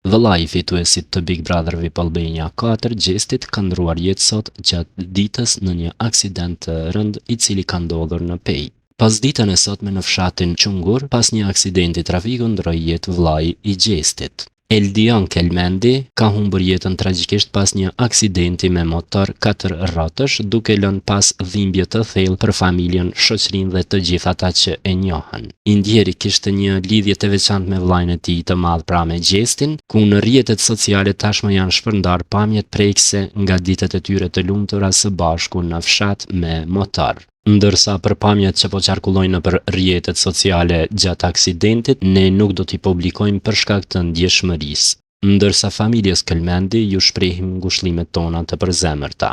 Vëllai i fituesit të Big Brother VIP Albania 4, Gjestit, ka ndërruar jetë sot gjatë ditës në një aksident të rëndë i cili ka ndodhur në Pejë. Pasditen e sotme në fshatin Çungur, pas një aksidenti trafiku ndërroi jetë vëllai i Gjestit. Eldion Kelmendi ka humbur jetën tragjikisht pas një aksidenti me motor katërrotësh, duke lënë pas dhimbje të thellë për familjen, shoqërinë dhe të gjithë ata që e njohën. I ndjeri kishte një lidhje të veçantë me vëllain e tij të madh pra me Gjestin, ku në rrjetet sociale tashmë janë shpërndarë pamjet prekëse nga ditët e tyre të lumtura së bashku në fshat me motor. Ndërsa për pamjet që po qarkullojnë nëpër rrjetet sociale gjatë aksidentit, ne nuk do t'i publikojmë për shkak të ndjeshmërisë. Ndërsa familjes Kelmendi ju shprehim ngushëllimet tona të përzemërta.